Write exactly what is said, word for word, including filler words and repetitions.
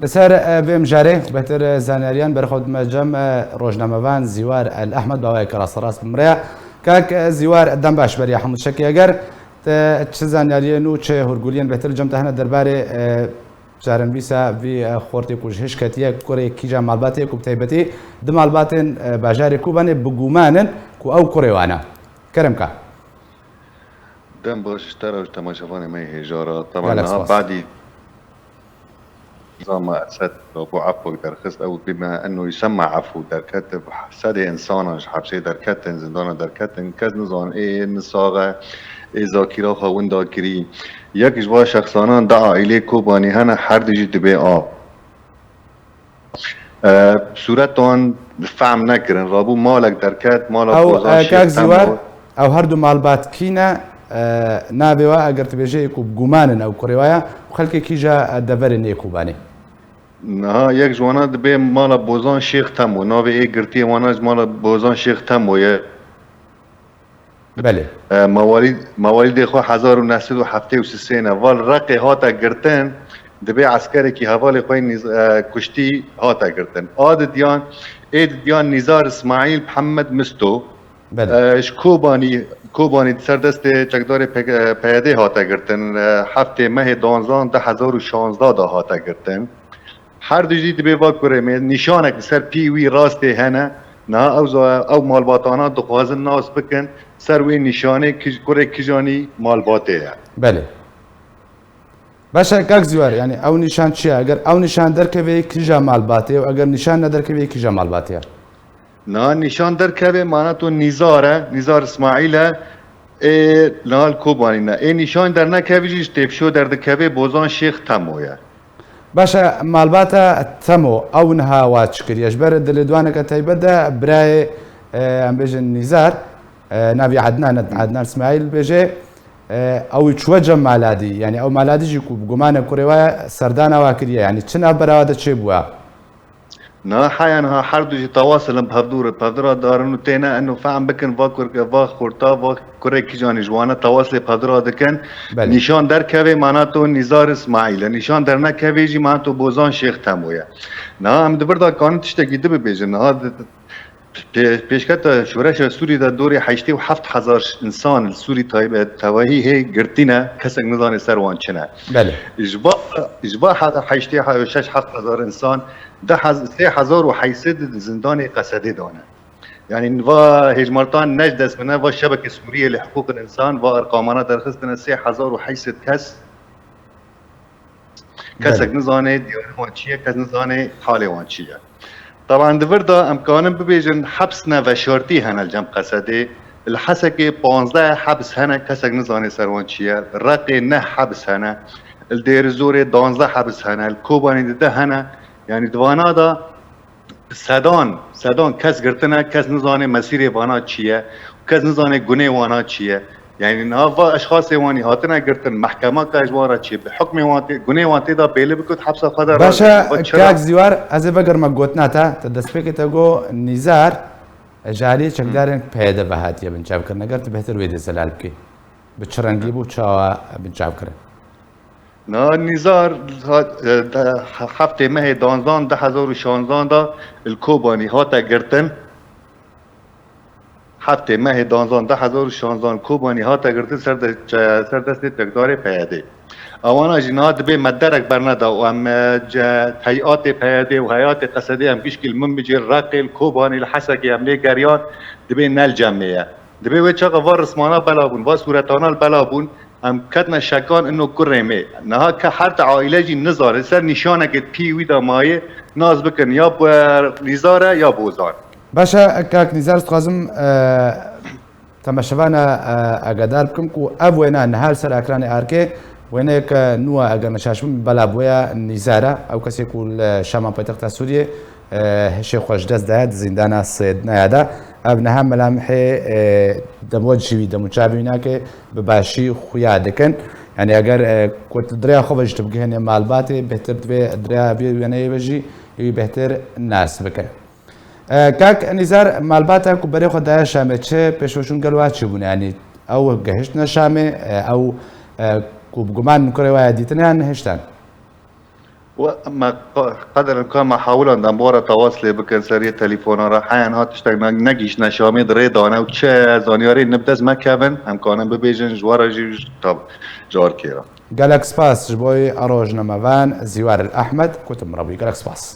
Li ser, e, vê mijarê bêhtir, e, zanyariyan berxwe dime cem, e, rojnamevan Zîwar El Ehmed, bi awayeke rasterast bi min re ye. Kak, e, Zîwar, dem baş beriya hemû tiştekî. Eger te çi zanyariyên û çi hûrguliyên bêhtir li cem te hene derbarê, e, carenvîsa vî, e, xortê ku ji hiş ketiye, kurê kîja malbatê ku bi taybetî di malbatên, e, bajarê Kobanê bi guman in ku ew kurê wan e. Kerem ka. Dem baş ji te re û ji temaşevanê me yê hêja re. Teban Gelek niha spas. Badî zama Esed rabû efwek derxist, ew bî me eno yî sema efw derket, sedê insanan ji hepsê derketin, zindana derketin, kes nizan ê nisax e, ê zakîra xwe winda kirî. Yek ji van şexsanan di aîlê Kobanî hene, her du jî dibê av. E, sûretan fehm nekirin. Rabû malek derket, mala Ew, Bozan e, Şêx kak Zîwar, Temo. Ew her du malbat kî ne? E, navê wa eger tu bêjê ku bi guman in ew kurê wa ye û xelkê kîja, e, deverê nê Kobanê? Niha yek ji wana dibê mala Bozan Şêx Temo. Navê ê girtiyê wana ji mala Bozan Şêx Temo ye. Belê. E, mawalî-, mawalîdê xwe hezar û neh sed û heftê û sisê ne. Val Reqê hate girtin, dibê eskerekî hevalê xwe yê nîz-, e, kuştî hate girtin. A didiyan, ê didiyan Nîzar Îsmaîl Mihemed Misto, Belê. e, ji Kobanî, Kobanî di ser destê çekdarê P K, e, P Y D hate girtin. E, heftê mehê danzan du hezar û şanzdeh de hate girtin. Her du jî dibê va kurê me nîşanek li ser pî wî rastê hene. Niha ew za-, ew malbatana dixwazin nas bikin ser wê nîşanê kij-, kurê kijanî malbatê ye. Belê. Baş e, kak Zîwar, yanî ew nîşan çi ye? Eger ew nîşan derkeve, kîja malbatê ye û eger nîşan nederkeve, kîja malbatê ye? Niha nîşan derkeve, mana to Nîzar e, Nîzar Îsmaîl e, ê niha li Kobanî ne. Ê nîşan dernekevî jî ji Têpşo derdikeve, Bozan Şêx Temo ye. Baş e, malbata Temo, ew niha wa çi kiriye? Ji ber di lêdwaneke taybet de birayê, e, em bêjin Nîzar, e, navî Ednan, Ednan Îsmaîl bêje, e, ew çûye cem maladî, yanî ew maladî jî ku bi gumanê kurê wa ye, serdana wa kiriye, yanî çi navbera wa de çêbûye? Niha heya niha her du jî tewas li hevdû re, pevdira darin û têne eno fehm bikin va kurke, va xorta, va kurê kijanî ji wane tewas lê pevdira dikin. Belê. Nîşan derkevê mana to Nîzar Îsmaîl e. Nîşan dernekevê jî mana to Bozan Şêx Temo ye. Niha em di vir de kanin tiştekî di bibêjin. Niha di, pê-, pêşketa şoreşa Sûrî de dorê heştê û heft hezar însan li Sûrî taybet tevahî hê girtîne, kesek nizane ser wan çi ne. Belê. Ji va, ji va he-, heştê he-, şeş heft hezar însan, di hez-, sê hezar û heyt sed di zindanê Qesedê de ne. Yanî va hêjmartan ne ji dest min e, va Şebeke Sûriyê li Hiqûqil Însan va erqamana derxistine sê hezar û heyt sed kes. Kesek Belê. nizane diyarê wan çi ye, kes nizane halê wan çi ye. Teban di vir de em kanin bibêjin heps ne veşartî hene li cem Qesedê. Li Hesekê panzdeh hebs hene, kesek nizane ser wan çi ye. Reqê neh hebs hene. Li Dêrizorê danzdeh hebs hene. Li Kobanê di deh hene. Yanî di vana de sedan, sedan kes girtine, kes nizane mesîrê vana çi ye, kes nizane gunê wana çi ye. Yanî niha va eşxasê wanî hatine girtin, mehkema ka ji wan re çi, bi hukmê wan tê, gunê wan tê de bêli bikut hepsa xwe de Baş e, razî, va çira? Kak Zîwar, ez ê vegerime gotina te, te destpêkê te got Nîzar, ji alî çekdarên P Y D ve hatiye binçavkirin. Eger tu bêhtir wê dê zelal bikî. Bi çi rengî bû, çawa binçavkirin? Na Nîzar hat, e, de, heftê mehê danzan du hezar û şanzan de li Kobanî hate girtin. Heftê mehê danzan du hezar û şanzan li Kobanî hate girtin ser de, çe-, ser destê çekdarê P Y D. Ewana jî niha dibê me derek berneda û em, e, ce-, heyatê P Y D û heyatê Qesedê em gişkî li Minbicê, Reqê, li Kobanî, li Hesekê em lê geriyan, dibê ne li cem me ye. Dibê wê çaxa va rismana bela bûn, va sûretana li bela bûn. Em ketine şekan ino kurê me. Niha ke her ti aîle jî nizane ser nîşanekê pî wî de maye, nas bikin ya bo-, Nîzar e ya Bozan. Baş e, kak Nîzar, ez dixwazim, e, temaşevana, e, agadar bikim ku ev wêne niha li ser ekranê arkê, wêneyeke nû e, eger neşaş bim, bela bûye Nîzar e. Ew kesê ku li Şama paytexta Sûriyê, e, hişê xwe ji dest daye di zîndana Sêdnaya de. Ev niha melamhê, e, demwet jî wî, demûçavê wî nake, bi başî xuya dikin. Yanî eger, e, ku tu di rêya xwe ve jî tu bigihînê malbatê, bêhtir divê di rêya vê wêneyê ve jî wî bêhtir nas bikin. E, kak Nîzar, malbata ku berê xwe daye Şamê, çi pêşveçûn gel wa çi bûne? Yanî ew gehiştine Şamê, e, ew, e, ku bi guman kurê wa ye dîtine yan nehiştan? We me qe- qeder imkan me hewlan dem were tewas lê bikin seriyê telefona re. Heya niha tiştek ne- negihiştine Şamê di rê dane û çi zanyarî nib dest me kevin, em kanin bibêjin ji we re jî ji tab-, ji arkê re. Gelek spas ji bo rojnamevan Zîwar El Ehmed, kutim re bûyî. Gelek spas.